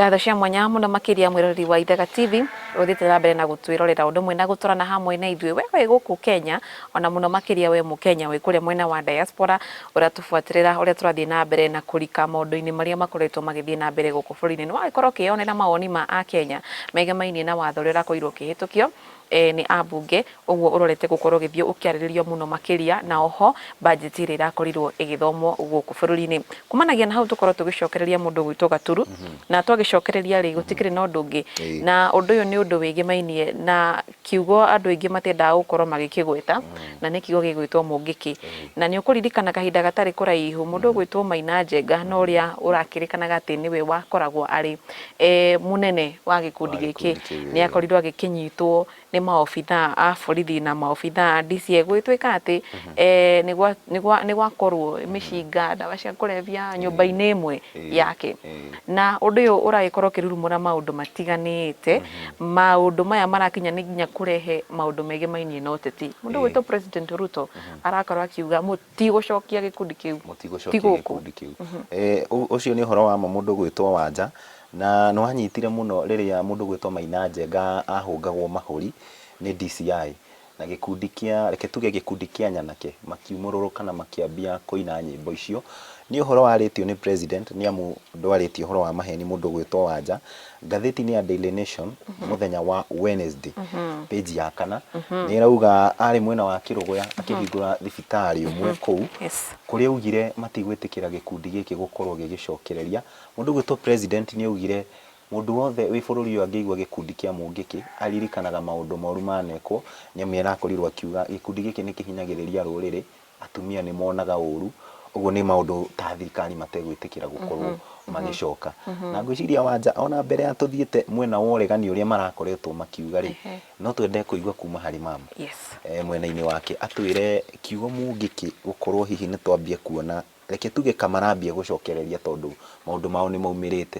Ngatho cia mwanya mũno makĩria mwĩroreri wa Ithaga TV ũthiĩte na mbere na gũtwĩrorera ũndũ ũmwe na gũtwarana hamwe na ithuĩ we wĩ gũkũ Kenya ona mũno makĩria we mũkenya wĩ kũrĩa mwena wa diaspora ũratũbuatĩrĩra ũrĩa tũrathiĩ na mbere na kũrika maũndũ-inĩ marĩa makoretwo magĩthiĩ na mbere gũkũ bũrũri-inĩ. Nĩ wagĩkorwo ũkĩyonera mawoni ma akenya megemainie na watho ũrĩa ũrakorirwo ũkĩhĩtũkio nĩ ambunge, ũguo ũrorete gũkorwo ũgĩthiĩ ũkĩarĩrĩrio mũno makĩria, na oho budget ĩrĩa ĩrakorirwo ĩgĩthomwo gũkũ bũrũri-inĩ. Kumanagia na hau tũkorwo tũgĩcokereria mũndũ ũgwĩtwo Gaturu, na twagĩcokereria rĩ, gũtikĩrĩ na ũndũ ũngĩ, na ũndũ ũyũ nĩ ũndũ wĩgĩmainie na kiugo andũ aingĩ matiendaga gũkorwo magĩkĩgweta, na nĩ kiugo gĩgwĩtwo mũngĩkĩ. Na nĩ ũkũririkana kahinda gatarĩ kũraihu, mũndũ ũgwĩtwo Maina Njenga na ũrĩa ũrakĩrĩkanaga atĩ nĩwe wakoragwo arĩ mũnene wa gĩkundi gĩkĩ nĩ akorirwo agĩkĩnyitwo nĩ maobithaa a borithi na maobithaa a DCI gũgĩtuĩka atĩ nĩ gwakorwo mĩcinga, ndawa cia kũrebia nyũmba-inĩ ĩmwe yake. Na ũndũ ũyũ ũragĩkorwo ũkĩrurumũra maũndũ matiganĩte, maũndũ maya marakinya nĩ nginya kũrehe maũndũ megemainie na ũteti. Mũndũ ũgwĩtwo President Ruto arakorwo akiuga mũtigũcokia gĩkundi kĩu, ti Mũtigũcokia gũkũ. gĩkundi kĩu. Ũcio nĩ ũhoro wa ma mũndũ ũgwĩtwo Wanja. Na nĩ wanyitire mũno rĩrĩa mũndũ ũgwĩtwo Maina Njenga ahũngagwo mahũri nĩ DCI na gĩkundi kĩa, reke tuge gĩkundi kĩa nyanake makiumũrũrũka na makĩambia kũina nyĩmbo icio. Nĩ ũhoro warĩtio nĩ president nĩ amu ndwarĩtie ũhoro wa maheni mũndũ ũgwĩtwo Wanja. Ngathĩti-inĩ ya Daily Nation mũthenya wa Wednesday page ya kana nĩ ĩrauga arĩ mwena wa Kĩrũgũya akĩhingũra thibitarĩ ũmwe kũu kũrĩa augire matigwĩtĩkĩra gĩkundi gĩkĩ gũkorwo gĩgĩcokereria. Mũndũ ũgwĩtwo president nĩ augire mũndũ wothe wĩ bũrũri ũyũ angĩigua gĩkundi kĩa Mũngĩkĩ aririkanaga maũndũ moru manekwo nĩ amu nĩ arakorirwo akiuga gĩkundi gĩkĩ nĩ kĩhinyagĩrĩria rũrĩrĩ, atumia nĩ monaga ũru, ũguo nĩ maũndũ ta thirikari mategwĩtĩkĩra gũkorwo magĩcoka. Na ngwĩciria Wanja ona mbere ya tũthiĩte mwena wa ũregani ũrĩa marakoretwo makiuga rĩ, no twende kũigua kuma harĩ mama mwena-inĩ wake atwĩre kiugo Mũngĩkĩ gũkorwo hihi nĩ twambia kuona reke tuge kamarambia gũcokereria tondũ maũndũ mao nĩ maumĩrĩte.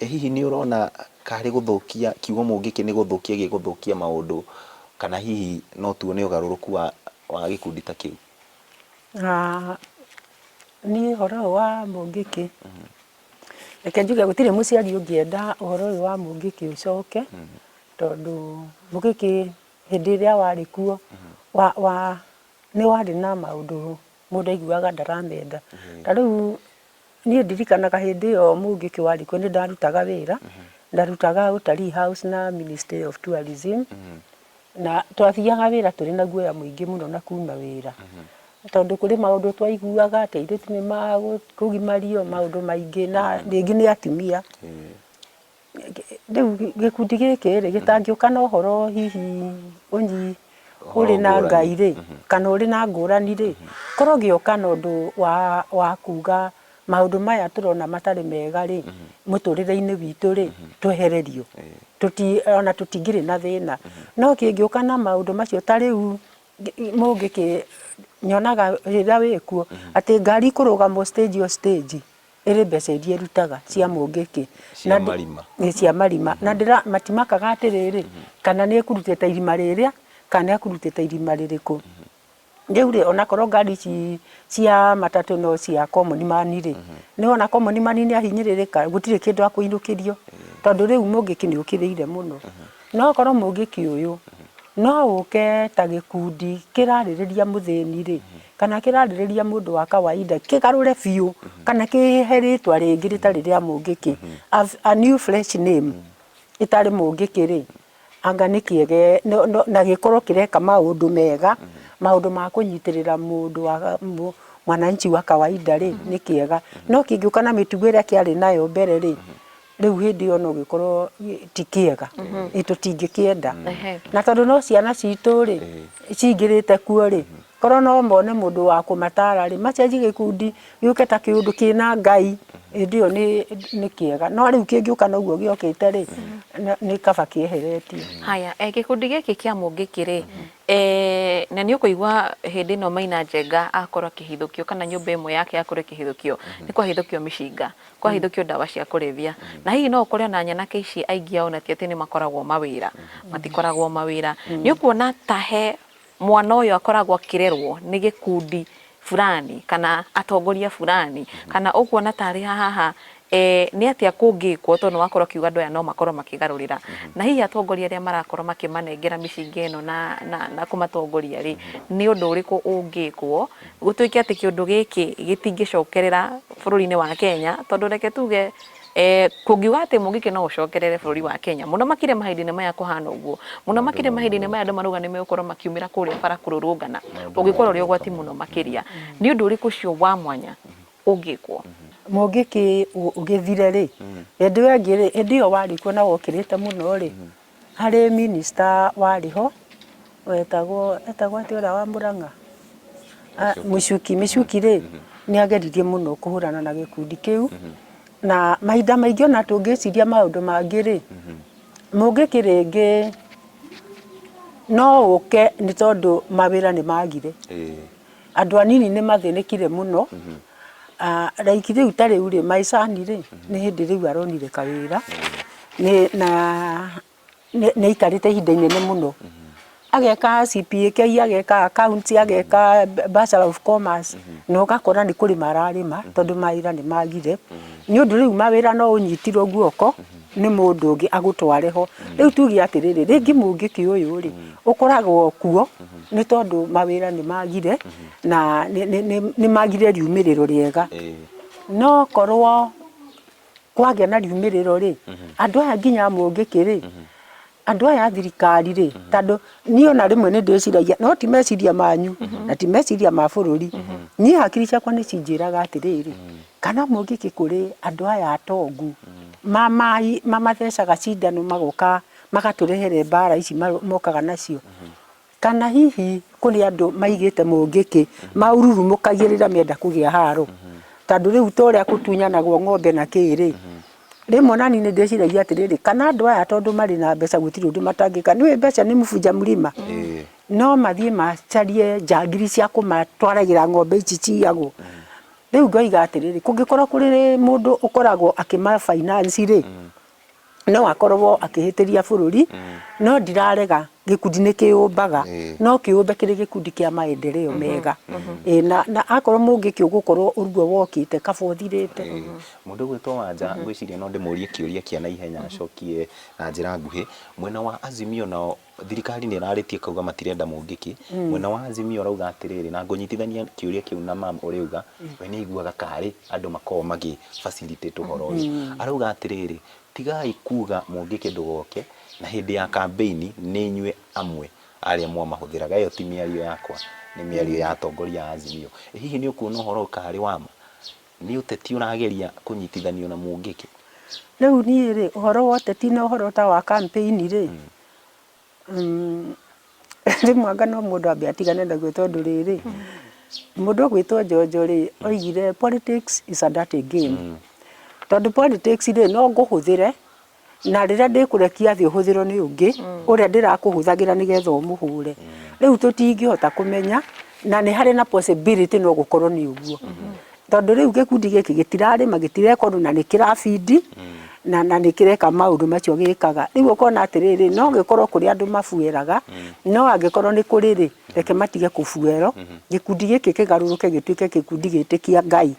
Ĩ hihi nĩ ũrona karĩ gũthũkia, kiugo mũngĩkĩ nĩ gũthũkia gĩgũthũkia maũndũ kana hihi no tuone ũgarũrũku wa wa gĩkundi ta kĩu? Niĩ ũhoro ũyũ wa mũngĩkĩ, reke njuge gũtirĩ mũciari ũngĩenda ũhoro ũyũ wa mũngĩkĩ ũcoke, tondũ mũngĩkĩ hĩndĩ ĩrĩa warĩ kuo wa wa nĩ warĩ na maũndũ mũndũ aiguaga ndaramenda. Ta rĩu niĩ ndirikanaga hĩndĩ ĩyo mũngĩkĩ warĩ kuo nĩ ndarutaga wĩra, ndarutaga Utalii House na Ministry of Tourism, na twathiaga wĩra tũrĩ na guoya mũingĩ mũno na kuma wĩra. Tondũ kũrĩ maũndũ twaiguaga atĩ airĩtu nĩ makũgimario, maũndũ maingĩ na rĩngĩ nĩ atumia. Rĩu gĩkundi gĩkĩ rĩ, gĩtangĩũka na ũhoro hihi ũrĩ na Ngai rĩ, kana ũrĩ na ngũrani rĩ, korwo gĩoka na ũndũ wa kuga maũndũ maya tũrona matarĩ mega rĩ, mũtũrĩre-inĩ witũ rĩ, twehererio. Ona tũtingĩrĩ na thĩna. No kĩngĩũka na maũndũ macio ta rĩu mũngĩkĩ nyonaga rĩrĩa wĩkuo, atĩ ngari ikũrũgama o stage o stage. Ĩrĩ mbeca iria ĩrutaga cia mũngĩkĩ. Cia marima. Ĩ cia marima. Na ndĩra matimakaga atĩrĩrĩ, kana nĩ ĩkũrutĩte irima rĩrĩa, kana nĩ ĩkũrutĩte irima rĩrĩkũ. Rĩu rĩ, onakorwo ngari ici cia matatũ no cia common man rĩ, nĩ wona common man nĩ ahinyĩrĩrĩka, gũtirĩ kĩndũ akũinũkĩrio, tondũ rĩu mũngĩkĩ nĩ ũkĩrĩire mũno. No korwo mũngĩkĩ ũyũ no ũke ta gĩkundi kĩrarĩrĩria mũthĩni rĩ, kana kĩrarĩrĩria mũndũ wa kawaida, kĩgarũre biũ kana kĩhe rĩtwa rĩngĩ rĩtarĩ rĩa mũngĩkĩ, a new fresh name ĩtarĩ mũngĩkĩ rĩ, anga nĩ kĩega na gĩkorwo kĩreka maũndũ mega, maũndũ ma kũnyitĩrĩra mũndũ wa mwananchi wa kawaida rĩ, nĩ kĩega. No kĩngĩũka na mĩtugo ĩrĩa kĩarĩ nayo mbere rĩ, rĩu hĩndĩ ĩyo no gĩkorwo ti kĩega, ĩ tũtingĩkĩenda. Na tondũ no ciana citũ rĩ, cingĩrĩte kuo rĩ, korwo no mone mũndũ wa kũmatara rĩ, macenjie gĩkundi gĩũke ta kĩũndũ kĩna Ngai, hĩndĩ ĩyo nĩ kĩega. No rĩu kĩngĩũka na ũguo gĩokĩte rĩ, nĩ kaba kĩeheretio. Haya, gĩkundi gĩkĩ kĩa Mũngĩkĩ rĩ, na nĩ ũkũigua hĩndĩ ĩno Maina Njenga akorwo akĩhithũkio kana nyũmba ĩmwe yake yakorwo ĩkĩhithũkio, nĩ kwahithũkio mĩcinga. Kwahithũkio ndawa cia kũrebia. Na hihi no ũkore ona nyanake ici aingĩ ao ona ti atĩ nĩ makoragwo mawĩra, matikoragwo mawĩra. Nĩ ũkuona ta he mwana ũyũ akoragwo akĩrerwo nĩ gĩkundi fulani kana atongoria fulani, kana ũkuona tarĩ haha Nĩ atĩa kũngĩkwo tondũ nĩ wakorwo ũkiuga andũ aya no makorwo makĩgarũrĩra na hihi atongoria arĩa marakorwo makĩmanengera mĩcinga ĩno na, na, na kũmatongoria rĩ, nĩ ũndũ ũrĩkũ ũngĩkwo gũtuĩke atĩ kĩũndũ gĩkĩ gĩtingĩcokerera bũrũri-inĩ wa Kenya tondũ reke tuge kũngiuga atĩ mũngĩkĩ no ũcokerere bũrũri wa Kenya mũno makĩria mahinda-inĩ maya kũhana ũguo mũno makĩria mahinda-inĩ maya andũ marauga nĩ megũkorwo makiumĩra kũrĩa bara kũrũrũngana ũngĩkorwo ũrĩ ũgwati mũno makĩria nĩ ũndũ ũrĩkũ ũcio wa mwanya ũngĩkwo? Mũngĩkĩ ũgĩthire rĩ, hĩndĩ ĩyo ĩngĩ rĩ, hĩndĩ ĩyo warĩ kuo na wokĩrĩte mũno rĩ, harĩ minister warĩ ho wetagwo, etagwo atĩa ũrĩa wa Mũrang'a? Mũcuki, Mĩcuki rĩ, nĩ ageririe mũno kũhũrana na gĩkundi kĩu, na mahinda maingĩ ona tũngĩciria maũndũ mangĩ rĩ, mũngĩkĩ rĩngĩ no ũke nĩ tondũ mawĩra nĩ magire. Andũ anini nĩ mathĩnĩkire mũno, like rĩu ta rĩu rĩ, my son rĩ, nĩ hĩndĩ rĩu aronire kawĩra, na nĩ aikarĩte ihinda inene mũno. Ageka CPAK, ageka accounts, ageka Bachelor of Commerce, na ũgakora nĩ kũrĩma ararĩma tondũ mawĩra nĩ magire. Nĩ ũndũ rĩu mawĩra no ũnyitirwo guoko nĩ mũndũ ũngĩ agũtware ho. Rĩu tuge atĩrĩrĩ, rĩngĩ mũngĩkĩ ũyũ rĩ, ũkoragwo kuo nĩ tondũ mawĩra nĩ magire na nĩ magire riumĩrĩro rĩega. No korwo kwagĩa na riumĩrĩro rĩ, andũ aya nginya a mũngĩkĩ rĩ, andũ aya a thirikari rĩ, tondũ niĩ ona rĩmwe nĩ ndĩciragia, no ti meciria manyu na ti meciria ma bũrũri, niĩ hakiri ciakwa nĩ cinjĩraga atĩrĩrĩ, kana mũngĩkĩ kũrĩ andũ aya atongu mamathecaga cindano magoka magatũrehere mbara ici mokaga nacio, kana hihi kũrĩ andũ maigĩte mũngĩkĩ maururumũkagia rĩrĩa menda kũgĩa haro, tondũ rĩu ta ũrĩa gũtunyanagwo ng'ombe na kĩ rĩ, rĩmwe ona niĩ nĩ ndĩciragia atĩrĩrĩ, kana andũ aya tondũ marĩ na mbeca gũtirĩ ũndũ matangĩka, nĩũĩ mbeca nĩ mũbunja mlima, no mathiĩ macarie njangiri cia kũmatwaragĩra ng'ombe ici ciyagwo. Rĩu ngoiga atĩrĩrĩ, kũngĩkorwo kũrĩ mũndũ ũkoragwo akĩma finance rĩ, no akorwo akĩhĩtĩria bũrũri, no ndirarega gĩkundi nĩ kĩũmbaga, no kĩũmbe kĩrĩ gĩkundi kĩa maendeleo mega. Ĩĩ na akorwo mũngĩkĩ ũgũkorwo ũguo wokĩte kaba ũthirĩte. Mũndũ ũgwĩtwo Wanja ngwĩciria no ndĩmũrie kĩũria kĩa naihenya acokie na njĩra nguhĩ. Mwena wa Azimio nao thirikari nĩ ĩrarĩtie ĩkauga matirenda mũngĩkĩ, mwena wa Azimio ũrauga atĩrĩrĩ, na ngũnyitithania kĩũria kĩu na mam ũrĩuga, we nĩ aiguaga karĩ andũ makoragwo magĩ facilitate ũhoro ũyũ. Arauga atĩrĩrĩ, tigai kuga mũngĩkĩ ndũgoke, na hĩndĩ ya kambĩini nĩ inyuĩ amwe arĩa mwamahũthĩraga. Ĩyo ti mĩario yakwa, nĩ mĩario ya atongoria a Azimio. Ĩ hihi nĩ ũkuona ũhoro ũyũ karĩ wa ma? Nĩ ũteti ũrageria kũnyitithanio na mũngĩkĩ? Rĩu niĩ rĩ, ũhoro wa ũteti na ũhoro ta wa campaign rĩ, Rĩmwe anga no mũndũ ambe atigane naguo tondũ rĩrĩ, mũndũ ũgwĩtwo Njonjo rĩ, oigire politics is a dirty game. Tondũ politics rĩ, no ngũhũthĩre, na rĩrĩa ndĩkũrekia thĩ ũhũthĩrwo nĩ ũngĩ, ũrĩa ndĩrakũhũthagĩra nĩgetha ũmũhũre. Rĩu tũtingĩhota kũmenya, na nĩ harĩ na possibility no gũkorwo nĩ ũguo. Tondũ rĩu gĩkundi gĩkĩ gĩtirarĩma, gĩtireka ũndũ na nĩ kĩrabindi, na na nĩ kĩreka maũndũ macio gĩkaga. Rĩu ũkona atĩrĩrĩ, no gĩkorwo kũrĩ andũ mabueraga, no angĩkorwo nĩ kũrĩ rĩ, reke matige kũbuerwo, gĩkundi gĩkĩ kĩgarũrũke gĩtuĩke gĩkundi gĩtĩkia Ngai.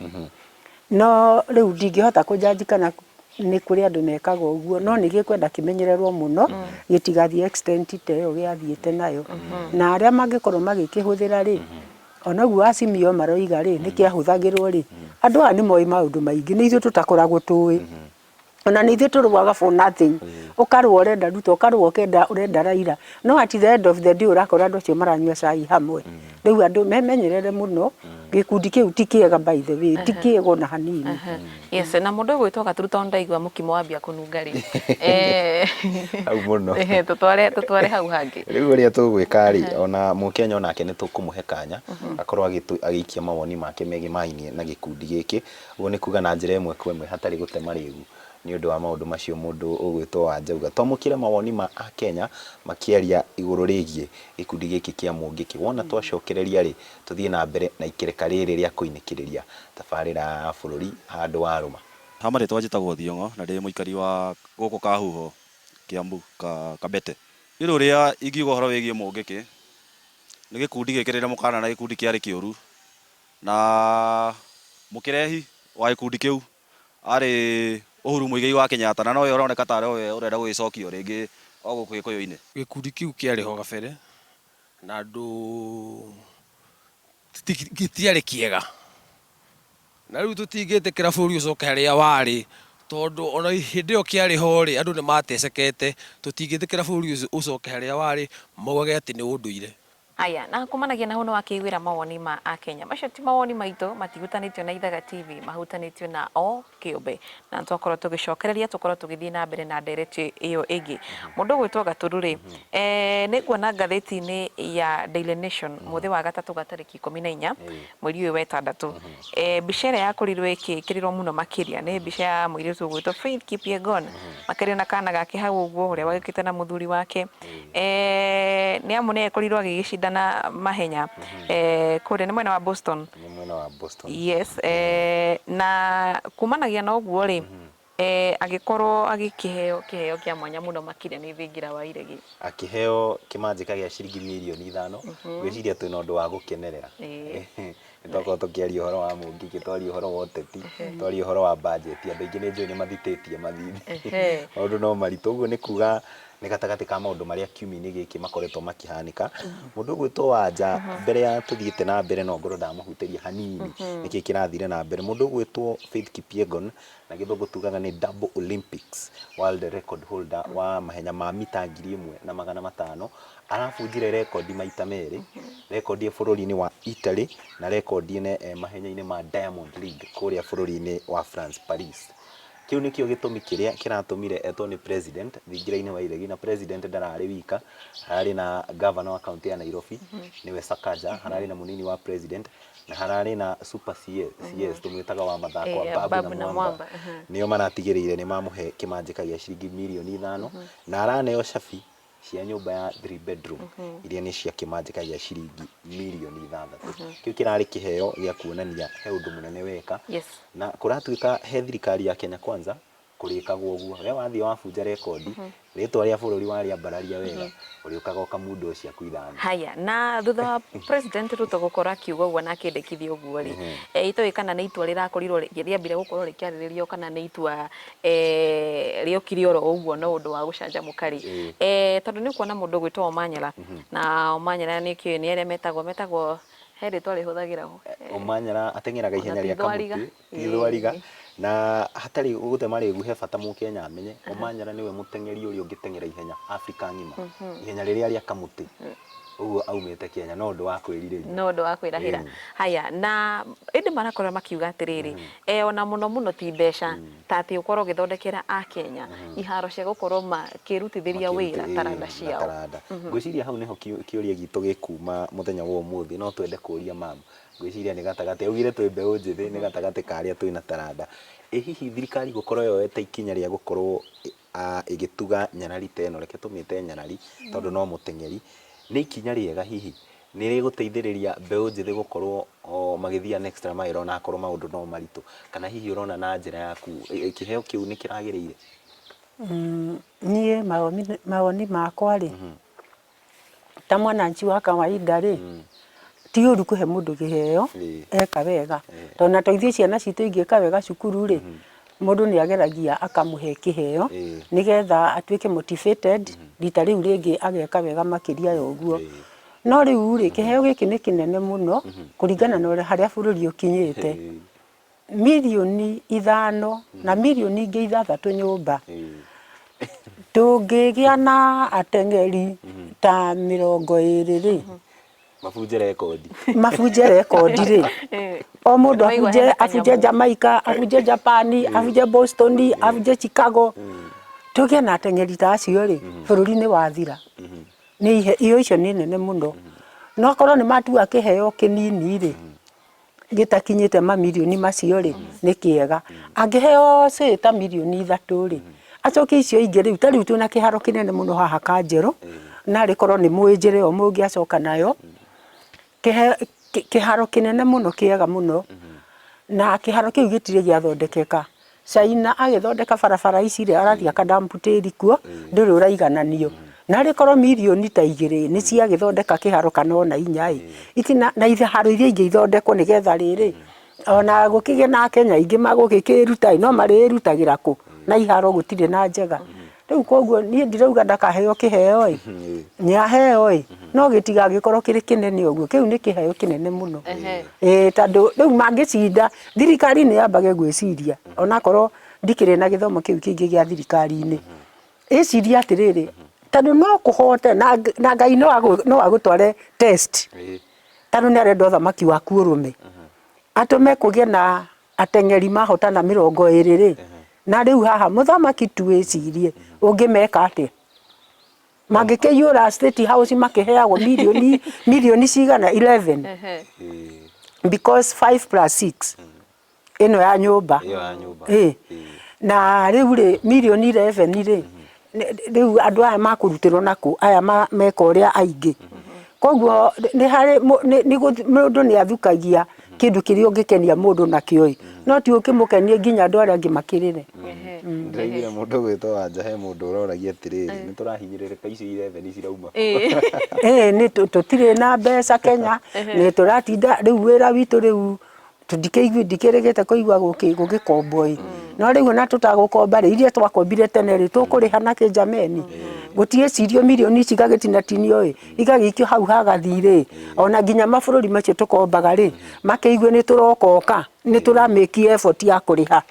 No rĩu ndingĩhota kũ judge kana nĩ kũrĩ andũ mekaga ũguo, no nĩ gĩkwenda kĩmenyererwo mũno, gĩtigathiĩ extent ta ĩyo gĩathiĩte nayo. Na arĩa mangĩkorwo magĩkĩhũthĩra rĩ, Ona ũguo Azimio maroiga rĩ, nĩ kĩahũthagĩrwo rĩ, andũ aya nĩ moĩ maũndũ maingĩ, nĩ ithuĩ tũtakoragwo tũĩ. Ona nĩ ithuĩ tũrũaga for nothing. Ũkarũa ũrenda Ruto, ũkarũa ũkenda ũrenda Raila. No at the end of the day ũrakora andũ acio maranyua cai hamwe. Rĩu andũ memenyerere mũno, gĩkundi kĩu ti kĩega by the way, ti kĩega ona hanini. Yes, na mũndũ ũgwĩtwo Gaturu tondũ ndaigua mũkimo wambia kũnunga rĩ. Hau mũno. Tũtware tũtware hau hangĩ. Rĩu ũrĩa tũgwĩka rĩ, ona mũkenya onake nĩ tũkũmũhe kanya akorwo agĩikia mawoni make megemainie na gĩkundi gĩkĩ. Ũguo nĩ kuga na njĩra ĩmwe kwa ĩmwe hatarĩ gũte marĩgu nĩ ũndũ wa maũndũ macio mũndũ ũgwĩtwo Wanja auga. Twamũkĩre mawoni ma akenya makĩaria igũrũ rĩgiĩ gĩkundi gĩkĩ kĩa Mũngĩkĩ. Wona twacokereria rĩ, tũthiĩ na mbere na ikereka rĩrĩ rĩa kũinĩkĩrĩria tabarĩra ya bũrũri handũ warũma. Ha marĩtwa njĩtagwo Thiong'o na ndĩ mũikari wa gũkũ Kahuho, Kiambu, Kabete. Niĩ ũndũ ũrĩa ingiuga ũhoro wĩgiĩ Mũngĩkĩ, nĩ gĩkundi gĩkĩrĩre mũkana na gĩkundi kĩarĩ kĩũru, na mũkĩrehi wa gĩkundi kĩu Arĩ Uhuru Muigai wa Kenyatta na nowe ũroneka tarĩ we ũrenda gũgĩcokio rĩngĩ o gũkũ Gĩkũyũ-inĩ. Gĩkundi kĩu kĩarĩ ho gabere na andũ gĩtiarĩ kĩega, na rĩu tũtingĩtĩkĩra bũrũri ũcoke harĩa warĩ, tondũ ona hĩndĩ ĩyo kĩarĩ ho rĩ, andũ nĩ matecekete, tũtingĩtĩkĩra bũrũri ũcoke harĩa warĩ maugage atĩ nĩ ũndũire. Haya, na kumanagia na hau nĩ wakĩiguĩra mawoni ma Akenya. Macio ti mawoni maitũ, matihutanĩtio na Ithaga TV, mahutanĩtio na o kĩũmbe. Na nĩtwakorwo tũgĩcokereria tũkorwo tũgĩthiĩ na mbere na ndereti ĩyo ĩngĩ. Mũndũ ũgwĩtwo Gatũru rĩ, nĩ nguona ngathĩti-inĩ ya Daily Nation mũthĩ wa gatatũ ga tarĩki 14 mweri ũyũ wa ĩtandatũ. Mbica ĩrĩa yakorirwo ĩgĩkĩrĩrwo mũno makĩria nĩ mbica ya mũirĩtu ũgwĩtwo Faith Kipyegon makĩria na kana gake hau ũguo ũrĩa wagĩũkĩte na mũthuri wake. Nĩ amu nĩ akorirwo agĩgĩcindana mahenya kũrĩa nĩ mwena wa Boston. Nĩ mwena wa Boston. Yes, na kumanagia na ũguo rĩ, agĩkorwo agĩkĩheo kĩheo kĩa mwanya mũno makĩria nĩ Thingira wa Iregi. Akĩheo kĩmanjĩka gĩa ciringi mirioni 5, ngwĩciria twĩna ũndũ wa gũkenerera. Nĩ twakorwo tũkĩaria ũhoro wa mũngĩkĩ, twaria ũhoro wa ũteti, twaria ũhoro wa bajeti, andũ aingĩ nĩ njũĩ nĩ mathitĩtie mathithi. Maũndũ no maritũ, ũguo nĩ kuga nĩ gatagatĩ ka maũndũ marĩa kiumia-inĩ gĩkĩ makoretwo makĩhanĩka. Mũndũ ũgwĩtwo Wanja, mbere ya tũthiĩte na mbere no ngorwo ndamũhutĩria hanini nĩkĩ kĩrathire na mbere. Mũndũ ũgwĩtwo Faith Kipyegon, na gĩthũngũ tugaga nĩ double Olympics world record holder wa mahenya ma mita 1500, arabunjire rekondi maita merĩ, rekondi e bũrũri-inĩ wa Italy na rekondi ĩno e mahenya-inĩ ma Diamond League kũrĩa bũrũri-inĩ wa France, Paris. Kĩu nĩkĩo gĩtũmi kĩrĩa kĩratũmire etwo nĩ president thingira-inĩ wa iregi, na president ndararĩ wika, hararĩ na governor wa kaunti ya Nairobi nĩwe Sakaja, hararĩ na mũnini wa president na hararĩ na super CS, CS tũmwĩtaga wa mathako Ababu Ababu na na Mwamba, Mwamba. Nĩo maratigĩrĩire nĩ mamũhe kĩmanjĩka gĩa ciringi mirioni 5 na araneo cabi cia nyũmba ya 3 bedroom iria nĩ cia kĩmanjĩka gĩa ciringi mirioni 6. Kĩu kĩrarĩ kĩheo gĩa kuonania he ũndũ mũnene weka. Na kũratuĩka he thirikari ya Kenya Kwanza kũrĩkagwo ũguo, we wathiĩ wabunja rekondi, rĩtwa rĩa bũrũri warĩambararia wega, ũrĩũkaga ũkamundwo ciaku 5. Haya, na thutha wa President Ruto gũkorwo akiuga ũguo na akĩendekithia ũguo rĩ, itoĩ kana nĩ itua rĩrakorirwo rĩambire gũkorwo rĩkĩarĩrĩrio kana nĩ itua rĩokire oro ũguo no ũndũ wa gũcanjamũka rĩ, tondũ nĩ ũkuona mũndũ ũgwĩtwo Omanyala, na Omanyala nĩ kĩũĩ nĩ arĩa metagwo he rĩtwa rĩhũthagĩrwo. Omanyala ateng'eraga Ona ihenya ti rĩa thwariga. kamũtĩ, ti thwariga, na hatarĩ gũte marĩgu he bata mũkenya amenye Omanyala nĩwe mũteng'eri ũrĩa ũngĩteng'era ihenya Afrika ng'ima, ihenya rĩrĩa rĩa kamũtĩ, ũguo aumĩte Kenya, no ũndũ wa kwĩrirĩria. No ũndũ wa kwĩrahĩra. Haya, na ĩndĩ marakorwo makiuga atĩrĩrĩ, ona mũno mũno ti mbeca, ta atĩ ũkorwo ũgĩthondekera Akenya iharo cia gũkorwo makĩrutithĩria wĩra taranda na ciao. Taranda. Ngwĩciria hau nĩho kĩũria gitũ gĩkuma mũthenya wa ũmũthĩ, no twende kũria mam, ngwĩciria nĩ gatagatĩ, augire twĩ mbeũ njĩthĩ, nĩ gatagatĩ ka arĩa twĩna taranda. Ĩ hihi thirikari gũkorwo yoete ikinya rĩa gũkorwo ĩgĩtuga nyarari ta ĩno, reke tũmĩte nyarari tondũ no mũteng'eri, nĩ ikinya rĩega hihi? Nĩ rĩgũteithĩrĩria mbeũ njĩthĩ gũkorwo magĩthiĩ an extra mile ona akorwo maũndũ no maritũ, kana hihi ũrona na njĩra yaku kĩheo kĩu nĩ kĩragĩrĩire? Niĩ mawoni makwa rĩ, ta mwananchi wa kawaida rĩ, ti ũru kũhe mũndũ kĩheo eka wega, tondũ ona ta ithuĩ ciana citũ ingĩka wega cukuru rĩ, mũndũ nĩ ageragia akamũhe kĩheo nĩgetha atuĩke motivated rita rĩu rĩngĩ ageka wega makĩria ya ũguo. No rĩu rĩ, kĩheo gĩkĩ nĩ kĩnene mũno kũringana na ũrĩa harĩa bũrũri ũkinyĩte. Mirioni 5 na mirioni ingĩ 6 nyũmba. Tũngĩgĩa na ateng'eri ta 20 rĩ, mabunje rekondi, mabunje rekondi rĩ, o mũndũ Nĩwaigua abunje hena abunje kanyamũ. Jamaica, abunje Japan, abunje Boston, abunje Chicago, tũgĩe na ateng'eri ta acio rĩ, bũrũri nĩ wathira. Nĩ iheo icio nĩ nene mũno. No akorwo nĩ matua kĩheo kĩnini rĩ, gĩtakinyĩte mamirioni macio rĩ, nĩ kĩega. Angĩheo say ta mirioni 3 rĩ, acoke icio ingĩ rĩu, ta rĩu twĩna kĩharo kĩnene mũno haha Kanjerũ, narĩ korwo nĩ mũĩ njĩra ĩyo mũngĩacoka nayo, kĩharo kĩnene mũno kĩega mũno, na kĩharo kĩu gĩtirĩ gĩathondekeka. China agĩthondeka barabara ici rĩ, arathiĩ aka dump tĩri kuo, ndũrĩ ũraigananio. Narĩ korwo mirioni ta 2 nĩ ciagĩthondeka kĩharo kana ona 4 ĩ, itina, na iharo iria ingĩ ithondekwo nĩgetha rĩrĩ, Ona gũkĩgĩe na Akenya aingĩ magũgĩkĩruta ĩ, no marĩrutagĩra kũ na iharo gũtirĩ na njega. Rĩu koguo niĩ ndirauga ndakaheo kĩheo ĩ, nĩ aheo ĩ, no gĩtigagĩkorwo kĩrĩ kĩnene ũguo, kĩu nĩ kĩheo kĩnene mũno. Ĩĩ tondũ rĩu mangĩcinda, thirikari nĩ yambage gwĩciria onakorwo ndikĩrĩ na gĩthomo kĩu kĩingĩ gĩa thirikari-inĩ, ĩcirie atĩrĩrĩ, tondũ no kũhote na Ngai no agũtware test, tondũ nĩ arenda ũthamaki waku ũrũme, atũme kũgĩe na ateng'eri mahotana 20 rĩ, na rĩu haha mũthamaki tu wĩcirie ũngĩmeka atĩa? Mangĩkĩiyũra State House makĩheagwo mirioni mirioni cigana 11 because 5 plus 6 ĩno ya nyũmba. Ĩyo ya nyũmba. Ĩ. Na rĩu rĩ mirioni 11 rĩ rĩu andũ aya makũrutĩrwo nakũ aya meka ũrĩa aingĩ. Koguo nĩ harĩ mũndũ nĩ athukagia kĩndũ kĩrĩa ũngĩkenia mũndũ nakĩo ĩ, no ti ũkĩmũkenie nginya andũ arĩa angĩ makĩrĩre. Ndĩraiguire mũndũ ũgwĩtwo Wanja he mũndũ ũroragia atĩrĩrĩ, nĩ tũrahinyĩrĩrĩka icio 11 cirauma kũ? Ĩĩ nĩ tũtirĩ na mbeca Kenya, nĩ tũratinda rĩu wĩra witũ rĩu ndikĩrĩgĩte kũigua gũgĩkombwo ĩ, no rĩu ona tũtagũkomba rĩ, iria twakombire tene rĩ, tũkũrĩha nakĩ jameni? Gũtiĩcirio mirioni ici igagĩtinatinio ĩ, igagĩikio hau hagathirĩ, ona nginya mabũrũri macio tũkombaga rĩ, makĩigue nĩ tũrokoka, nĩ tũra make effort ya kũrĩha.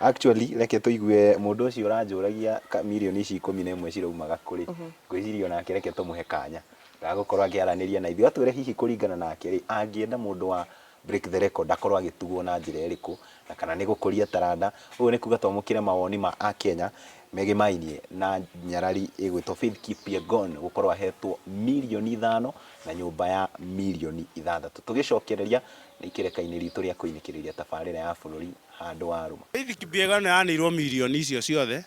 Actually reke tũigue mũndũ ũcio ũranjũragia mirioni ici 11 ciraumaga kũ rĩ, ngwĩciria onake reke tũmũhe kanya ga gũkorwo akĩaranĩria na ithuĩ, atwĩre hihi kũringana nake rĩ, angĩenda mũndũ wa Break the Record akorwo agĩtugwo na njĩra ĩrĩkũ na kana nĩ gũkũria taranda. Ũguo nĩ kuga twamũkĩre mawoni ma Akenya megemainie na nyarari ĩgwĩtwo Faith Kipyegon gũkorwo ahetwo mirioni 5 na nyũmba ya mirioni 6. Tũgĩcokereria na ikereka-inĩ ritũ rĩa kũinĩkĩrĩria tabarĩra ya bũrũri handũ warũma. Faith Kipyegon anĩirwo mirioni icio ciothe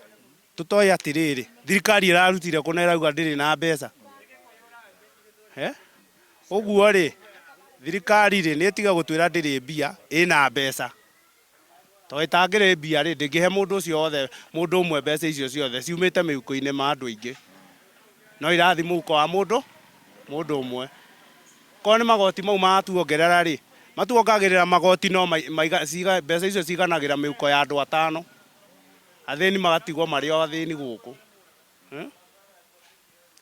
tũtoĩ atĩrĩrĩ, thirikari ĩrarutire kũ na ĩrauga ndĩrĩ na mbeca? Eh? Ũguo rĩ, thirikari rĩ, nĩ ĩtige gũtwĩra ndĩrĩ mbia, ĩna mbeca. Tondũ ĩtangĩrĩ mbia rĩ, ndĩngĩhe mũndũ ũcio wothe, mũndũ ũmwe mbeca icio ciothe, ciumĩte mĩhuko-inĩ ma andũ aingĩ. No irathiĩ mũhuko wa mũndũ, mũndũ ũmwe. Korwo nĩ magoti mau maratuongerera rĩ, matuongagĩrĩra magoti no mbeca icio ciganagĩra mĩhuko ya andũ atano. Athĩni magatigwo marĩ o athĩni gũkũ.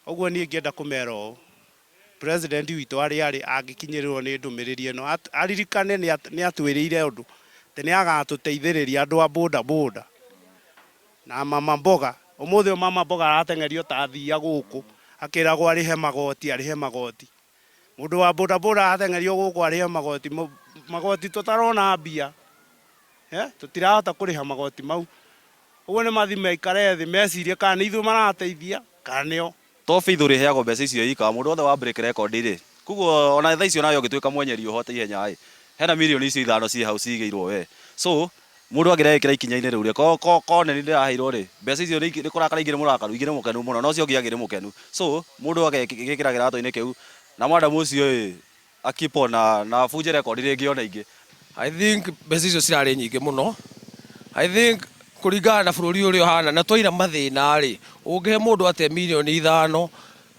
Ũguo niĩ ingĩenda kũmera ũũ, President witũ harĩa arĩ angĩkinyĩrĩrwo nĩ ndũmĩrĩri ĩno, aririkane nĩ atwĩrĩire ũndũ, atĩ nĩ agatũteithĩrĩria andũ a boda boda na mama mboga. Ũmũthĩ ũyũ mama mboga arateng'erio ta thiia gũkũ akĩragwo arĩhe magoti, arĩhe magoti. Mũndũ wa boda boda arateng'erio gũkũ arĩhe magoti, magoti tũtarona mbia, tũtirahota kũrĩha magoti mau. Ũguo nĩ mathiĩ maikare thĩ mecirie kana nĩ ithuĩ marateithia kana nĩo. To Faith ũrĩheagwo mbeca icio ika, mũndũ wothe wa break record rĩ, koguo ona thaa ici onawe ũngĩtuĩka mwenyeri ũhote ihenya ĩ, hena mirioni icio ithano ciĩ hau ciigĩirwo we. So, mũndũ angĩreĩkĩra ikinya-inĩ rĩu rĩ, korwo nĩ niĩ ndĩraheirwo rĩ, mbeca icio nĩ kũrakara ingĩrĩ mũrakaru, ingĩrĩ mũkenu mũno, na ũcio ũngĩ agĩrĩ mũkenu. So, mũndũ agekĩra kĩratũ-inĩ kĩu, na madam ũcio ĩ, a keep on na abunje record rĩngĩ ona ingĩ. I think mbeca icio cirarĩ nyingĩ mũno. I think kũringana na bũrũri ũrĩa ũhana na twaira mathĩna rĩ, ũngĩhe mũndũ atĩa mirioni 5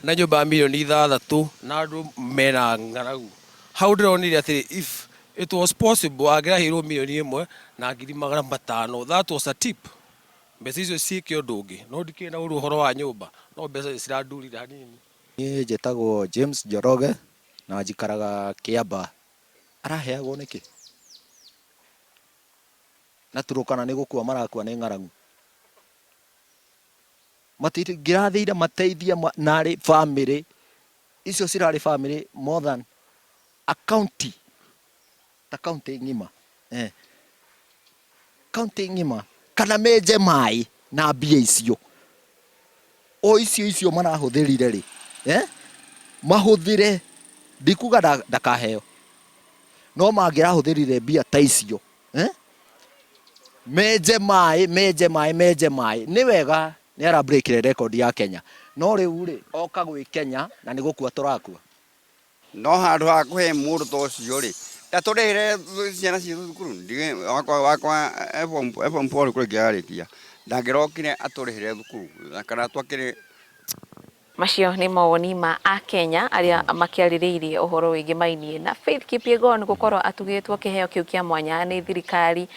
na nyũmba ya mirioni 6 na andũ mena ng'aragu. Hau ndĩronire atĩ if it was possible angĩraheirwo mirioni 1 na ngiri 500, that was a tip. Mbeca icio ciĩke ũndũ ũngĩ. No ndikĩrĩ na ũru ũhoro wa nyũmba, no mbeca icio cirandurire hanini. Niĩ njĩtagwo James Njoroge na njikaraga Kĩambaa. Araheagwo nĩkĩ? Na Turkana nĩ gũkua marakua nĩ ng'aragu. Matingĩrathire mateithie narĩ bamĩrĩ icio cirarĩ bamĩrĩ more than a county ta county ng'ima eh. County ng'ima kana menje maĩ na mbia icio o icio icio marahũthĩrire rĩ eh? Mahũthĩre ndikuga ndakaheo no mangĩrahũthĩrire mbia ta icio eh? Menje maĩ, menje maĩ, menje maĩ. Nĩ wega nĩ ara break record ya Kenya no rĩu rĩ oka gwĩ Kenya na nĩ gũkua tũrakua. No handũ ha kũhe mũndũ ta ũcio-rĩ, ndatũrĩhĩre ciana citũ thukuru? Wakwa wakwa e form four kũrĩkia ararĩkia, ndangĩrokire atũrĩhĩre thukuru kana twakĩrĩ. Macio nĩ mawoni ma Akenya arĩa makĩarĩrĩirie ũhoro wĩgiĩ mainie na Faith Kipyegon gũkorwo atugĩtwo kĩheo kĩu kĩa mwanya nĩ thirikari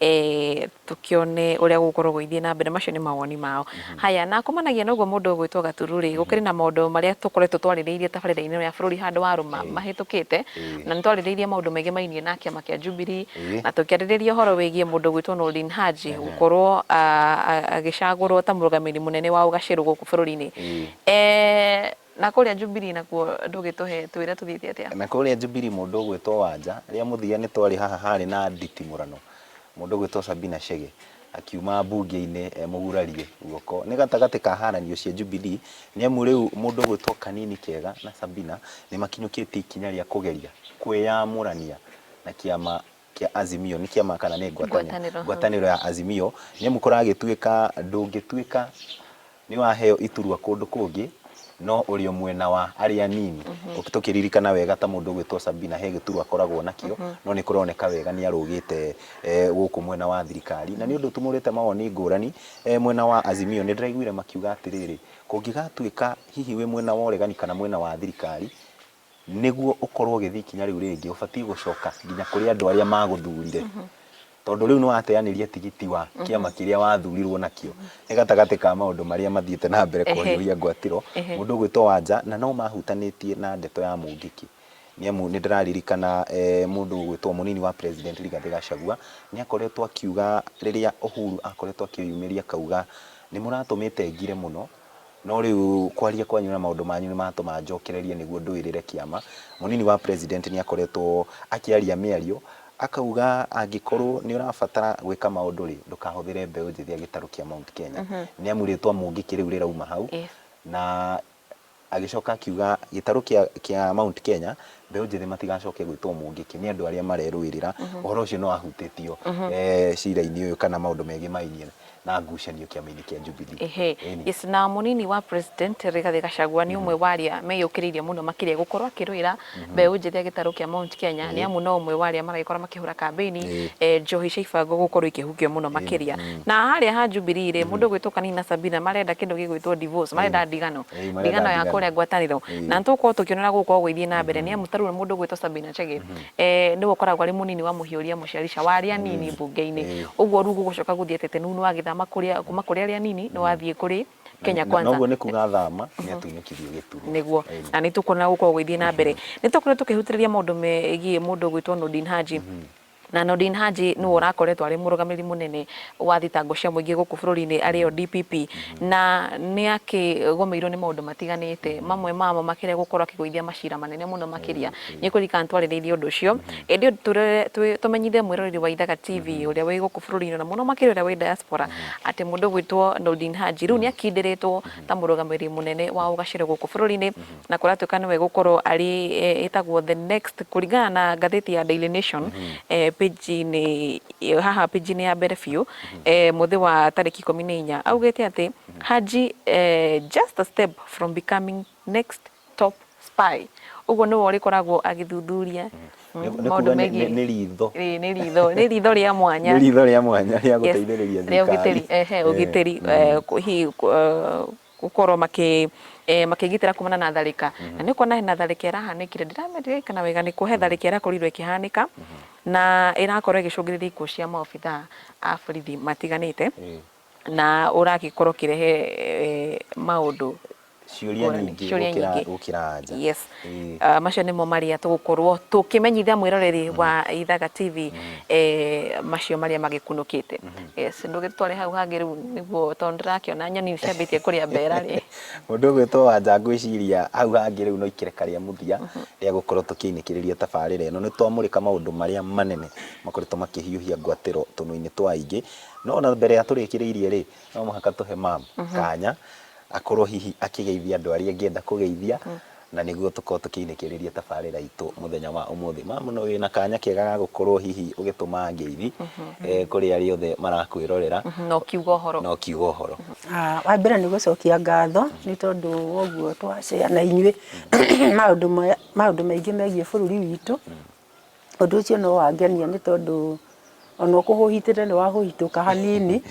eh, tũkĩone ũrĩa gũgũkorwo gũgĩthiĩ na mbere. Macio nĩ mawoni mao. Haya, na kumanagia na ũguo mũndũ ũgwĩtwo Gaturu rĩ, gũkĩrĩ na maũndũ marĩa tũkoretwo twarĩrĩirie tabarĩra-inĩ ĩno ya bũrũri handũ wa rũma mahĩtũkĩte, na nĩ twarĩrĩirie maũndũ maingĩ na kĩama kĩa Jubilee, na tũkĩarĩrĩria ũhoro wĩgiĩ mũndũ ũgwĩtwo Noordin Haji gũkorwo agĩcagũrwo ta mũrũgamĩrĩri mũnene wa ũgacĩru gũkũ bũrũri-inĩ. Na kũrĩa Jubilee nakuo ndũgĩtũhe twĩre tũthiĩte atĩa? Na kũrĩa Jubilee mũndũ ũgwĩtwo Wanja, rĩa mũthia nĩ twarĩ haha harĩ na nditimũrano, mũndũ ũgwĩtwo Sabina Chege akiuma mbunge-inĩ e mũgurarie guoko. Nĩ gatagatĩ ka haranio cia Jubilee nĩ amu rĩu mũndũ ũgwĩtwo Kanini Kega na Sabina nĩ makinyũkĩtie ikinya rĩa kũgeria kwĩyamũrania na kĩama kĩa Azimio, nĩ kĩama kana nĩ ngwatanĩro? Ngwatanĩro ya Azimio, nĩ amu kũragĩtuĩka ndũngĩtuĩka Nĩ waheo iturwa kũndũ kũngĩ no ũrĩ o mwena wa arĩa anini. Tũkĩririkana wega ta mũndũ ũgwĩtwo Sabina he gĩturwa akoragwo nakĩo no nĩ kũroneka wega nĩ arũgĩte gũkũ mwena wa thirikari. Na nĩ ũndũ ũtumũrĩte mawoni ngũrani mwena wa Azimio. Nĩ ndĩraiguire makiuga atĩrĩrĩ, kũngĩgatuĩka hihi wĩ mwena wa ũregani kana mwena wa thirikari, Nĩguo ũkorũo ũgĩthiĩ ikinya rĩu rĩngĩ, ũbatiĩ gũcoka nginya kũrĩ andũ arĩa magũthurire. Tondũ rĩu nĩ wateanĩria tigiti wa kĩama kĩrĩa wathurirũo nakĩo. Nĩ gatagatĩ ka maũndũ marĩa mathiĩte na mbere kũhiũhia ngwatĩro, mũndũ ũgwĩtwo Wanja, na no mahutanĩtie na ndeto ya Mũngĩkĩ. Nĩ amu nĩ ndĩraririkana mũndũ ũgwĩtwo mũnini wa President Rigathĩ Gachagua, nĩ akoretwo akiuga rĩrĩa Uhuru akoretwo akĩyumĩria akauga, nĩ mũratũmĩte ngire mũno, No rĩu kwaria kwanyu na maũndũ manyu nĩ matũma njokererie nĩguo ndũĩrĩre kĩama. Mũnini wa president nĩ akoretwo akĩaria mĩario akauga angĩkorwo nĩ ũrabatara gwĩka maũndũ rĩ, ndũkahũthĩre mbeũ njĩthĩ ya gĩtarũ kĩa Mount Kenya. Nĩ amu rĩtwa Mũngĩkĩ rĩu rĩrauma hau. Na agĩcoka akiuga gĩtarũ kĩa Mount Kenya mbeũ njĩthĩ matigacoke gwĩtwo Mũngĩkĩ nĩ andũ arĩa marerũĩrĩra. Ũhoro ũcio nĩ wahutĩtio cira-inĩ ũyũ kana maũndũ megĩmainie na ngucanio kĩama-inĩ kĩa Jubilee. Ehe. Ĩni. Yes, na mũnini wa president Rigathĩ Gachagua nĩ ũmwe wa arĩa meyũkĩrĩirie mũno makĩria gũkorwo akĩrũĩra mbeũ njĩthĩ ya gĩtarũ kĩa Mount Kenya nĩ amu no ũmwe wa arĩa maragĩkorwo makĩhũra kambĩini njohi cia ibango gũkorwo ikĩhukio mũno makĩria. Na harĩa ha Jubilee rĩ, mũndũ ũgwĩtwo Kanini na Sabina marenda kĩndũ gĩgwĩtwo divorce, marenda ndigano, Ĩĩ, marenda ndigano ya ndigano. kũrĩa ngwatanĩro. Na nĩ tũgũkorwo tũkĩona ũrĩa gũgũkorwo gũgĩthiĩ na mbere nĩ amu ta rĩu mũndũ ũgwĩtwo Sabina Chege nĩwe ũkoragwo arĩ mũnini wa mũhiũria mũciarisha wa arĩa anini mbunge-inĩ. Ũguo rĩu gũgũcoka gũthiĩ atĩa tondũ nĩ wagĩthama kũrĩa kuma kũrĩ arĩa anini nĩ wathiĩ kũrĩ Kenya Na Kwanza. ũguo nĩ kuga athama nĩ atunyũkirio gĩturwa. Nĩguo na nĩ tũkuona gũkorwo gũgĩthiĩ na mbere. Nĩ tũkoretwo tũkĩhutĩrĩria maũndũ megiĩ mũndũ ũgwĩtwo Nordin Haji. Na Nordin Haji nĩwe ũrakoretwo arĩ mũrũgamĩrĩri mũnene wa thitango cia mũingĩ gũkũ bũrũri-inĩ arĩyo DPP na nĩ akĩgũmĩirwo nĩ maũndũ matiganĩte mamwe mamo makĩria gũkorwo akĩgũithia macira manene mũno makĩria nĩ kũririkana twarĩrĩirie ũndũ ũcio ĩndĩ tũmenyithie mwĩroreri wa Ithaga TV ũrĩa wĩ gũkũ bũrũri-inĩ na mũno makĩria ũrĩa wĩ diaspora atĩ mũndũ ũgwĩtwo Nordin Haji rĩu nĩ akindĩrĩtwo ta mũrũgamĩrĩri mũnene wa ũgacĩro gũkũ bũrũri-inĩ na kũratuĩka nĩwe gũkorwo arĩ ĩtagwo the next kũringana na ngathĩti ya Daily Nation page-inĩ haha page-inĩ ya mbere biũ mũthĩ wa tarĩki 14 augĩte atĩ Haji just a step from becoming next top spy ũguo nĩwe ũrĩkoragwo agĩthuthuria Nĩ kuga maũndũ megiĩ nĩ ritho. Ĩĩ, nĩ ritho nĩ ritho rĩa mwanya Nĩ ritho rĩa mwanya rĩa Yes, gũteithĩrĩria rĩa ũgitĩri thirikari. ehe ũgitĩri hihi gũkorwo makĩ makĩgitĩra kumana na tharĩka na nĩ ũkuona hena tharĩka ĩrahanĩkire ndĩraririkana wega nĩ kũ he tharĩka ĩrakorirwo ĩkĩhanĩka na ĩrakorwo ĩgĩcũngĩrĩria ikuũ cia maobithaa a borithi matiganĩte na ũragĩkorwo ũkĩrehe maũndũ Ciũria ngũrani, nyingĩ ciũria gũkĩra nyingĩ. gũkĩra anja. Yes. Ĩĩ. Macio nĩmo marĩa tũgũkorwo tũkĩmenyithia mwĩroreri wa Ithaga TV macio marĩa magĩkunũkĩte. Yes, ndũgĩtware hau hangĩ rĩu nĩguo tondũ ndĩrakĩona nyoni ciambĩtie kũrĩa mbera rĩ. Mũndũ ũgwĩtwo Wanja ngwĩciria hau hangĩ rĩu no ikereka rĩa mũthia rĩa gũkorwo tũkĩinĩkĩrĩria tabarĩra ĩno. Nĩ twamũrĩka maũndũ marĩa manene makoretwo makĩhiũhia ngwatĩro tũnua-inĩ twa aingĩ. No ona mbere ya tũrĩkĩrĩirie rĩ, no mũhaka tũhe ma'am kanya akorwo hihi akĩgeithia andũ arĩa angĩenda kũgeithia na nĩguo tũkorwo tũkĩinĩkĩrĩria tabarĩra itũ mũthenya wa ũmũthĩ. Mama no wĩna kanya kega ga gũkorwo hihi ũgĩtũma ngeithi kũrĩ arĩa othe marakwĩrorera Na ũkiuga ũhoro. Na ũkiuga ũhoro. Wa mbere nĩ gũcokia ngatho nĩ tondũ wa ũguo twa share na inyuĩ maũndũ maingĩ megiĩ bũrũri witũ. Ũndũ ũcio no wangenia nĩ tondũ Ona ũkũhũhitĩte nĩ wahũhitũka hanini,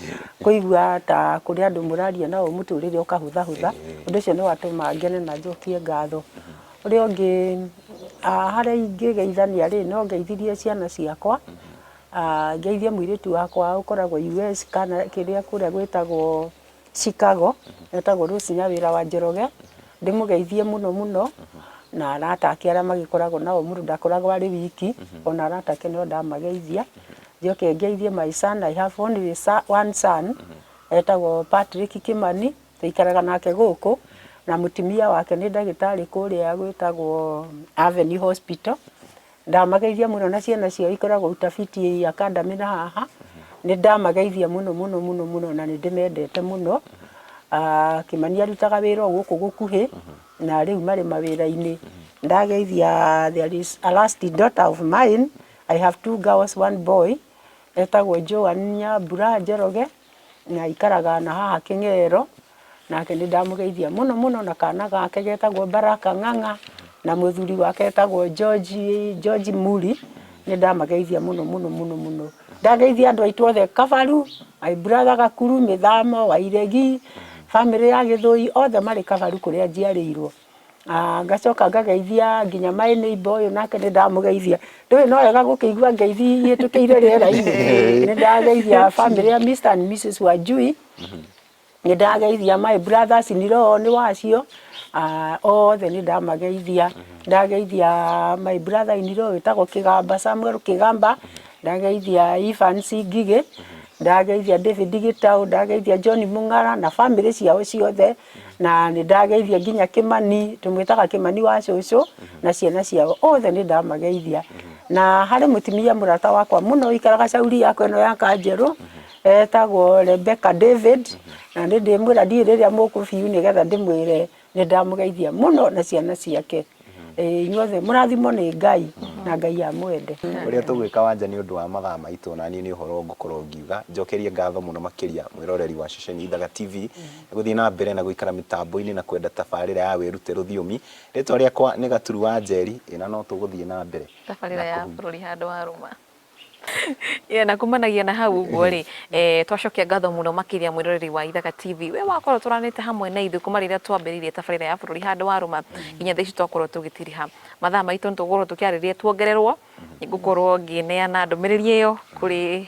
kũigua ta kũrĩ andũ mũraria nao mũtũrĩre ũkahũthahũtha, ũndũ ũcio nĩ watũma ngene na njokie ngatho. Ũrĩa ũngĩ, harĩa ingĩgeithania rĩ, no ngeithirie ciana ciakwa, ngeithie mũirĩtu wakwa ũkoragwo US kana kĩrĩa kũrĩa gwĩtagwo Chicago, etagwo Rose Nyawĩra wa Njoroge, ndĩmũgeithie mũno mũno, na arata ake arĩa magĩkoragwo nao mũndũ ndakoragwo arĩ wiki, ona arata ake no ndamageithia. Njoke ngeithie my son, I have only one son, etagwo Patrick Kimani, tũikaraga nake gũkũ, na mũtumia wake nĩ ndagĩtarĩ kũrĩa gwĩtagwo Avenue Hospital. Ndamageithia mũno na ciana ciao ikoragwo Utafiti Academy na haha, nĩ ndamageithia mũno mũno mũno mũno na nĩ ndĩmendete mũno. Ah, Kĩmani arutaga wĩra o gũkũ gũkuhĩ na rĩu marĩ mawĩra-inĩ. Ndageithia there is a last daughter of mine, I have two girls, one boy, etagwo Joan Nyambura Njoroge na aikaraga na haha Kĩng'ero. Nake nĩ ndamũgeithia mũno mũno na kana gake getagwo Baraka Ng'ang'a na mũthuri wake etagwo George, George Muri, nĩ ndamageithia mũno mũno mũno mũno. Ndageithia andũ aitũ othe Kabaru, my brother Gakuru, Mĩthamo, Wairegi, bamĩrĩ ya Gĩthũi, othe marĩ Kabaru kũrĩa njiarĩirwo. Ah, ngacoka ngageithia nginya my neighbor ũyũ nake nĩ ndamũgeithia. Ndũĩ no wega gũkĩigua ngeithi ihĩtũkĩire rĩera-inĩ. Nĩ ndageithia bamĩrĩ ya Mr and Mrs Wanjui. Nĩ ndageithia my brothers in law nĩ wacio othe nĩ ndamageithia. Ndageithia my brother in law wĩtagwo Kĩgamba, Samuel Kĩgamba, ndageithia Evans Ngigĩ, ndageithia David Gĩtaũ, ndageithia John Mũng'ara na bamĩrĩ ciao ciothe, na nĩ ndageithia nginya Kĩmani, tũmwĩtaga Kĩmani wa cũcũ na ciana ciao othe nĩ ndamageithia. Na harĩ mũtumia mũrata wakwa mũno ũikaraga cauri yakwa ĩno ya Kanjerũ, Etagwo Rebecca David, na nĩ ndĩmwĩra ndiũĩ rĩrĩa mũkũbiu nĩgetha ndĩmwĩre nĩ ndamũgeithia mũno na ciana ciake. Ĩĩ inyuothe mũrathimwo nĩ Ngai na Ngai amwende. Ũrĩa tũgwĩka Wanja nĩ ũndũ wa mathaa maitũ na niĩ nĩ ũhoro ngũkorwo ngiuga. Njokerie ngatho mũno makĩria mwĩroreri wa ceceni Ithaga TV nĩ gũthiĩ na mbere na gũikara mĩtambo-inĩ na kwenda tabarĩra ya Wĩrute Rũthiomi. Rĩtwa rĩakwa nĩ Gaturu wa Njeri, ĩ na no tũgũthiĩ na mbere Tabarĩra na ya kũhunjia. bũrũri handũ warũma. Yeah, na kumanagia na hau ũguo rĩ eh, twacokia ngatho mũno makĩria mwĩroreri wa Ithaga TV we wakorwo tũranĩte hamwe na ithuĩ kuma rĩrĩa twambĩrĩirie tabarĩra ya bũrũri handũ warũma nginya thaa ici twakorwo tũgĩtiriha mathaa maitũ nĩtũgũkorwo tũkĩarĩrĩria tuongererwo nĩngũkorwo ngĩneana ndũmĩrĩri ĩyo kũrĩ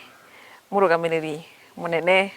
mũrũgamĩrĩri mũnene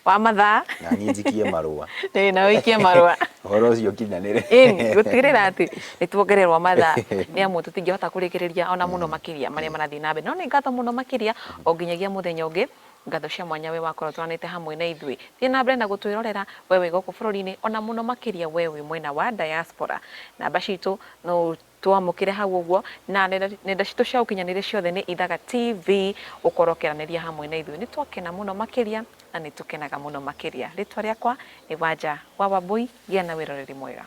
wa mathaa Na niĩ njikie marũa. Ĩĩ, na ũikie marũa. Ũhoro ũcio ũkinyanĩre. Ĩni, gũtigĩrĩra atĩ nĩ tuongererwo mathaa nĩ amu tũtingĩhota kũrĩkĩrĩria ona mũno makĩria marĩa marathiĩ na mbere. No nĩ ngatho mũno makĩria o nginyagia mũthenya ũngĩ, ngatho cia mwanya we wakorwo tũranĩte hamwe na ithuĩ. Thiĩ na mbere na gũtwĩrorera we wĩ gũkũ bũrũri-inĩ ona mũno makĩria we wĩ mwena wa diaspora. Namba citũ no Twamũkĩre hau ũguo, na nenda citũ cia ũkinyanĩria ciothe nĩ Ithaga TV, ũkorwo ũkĩaranĩria hamwe na ithuĩ. Nĩ twakena mũno makĩria na nĩ tũkenaga mũno makĩria. Rĩtwa rĩakwa nĩ Wanja wa Wambũi, gĩa na wĩroreri mwega.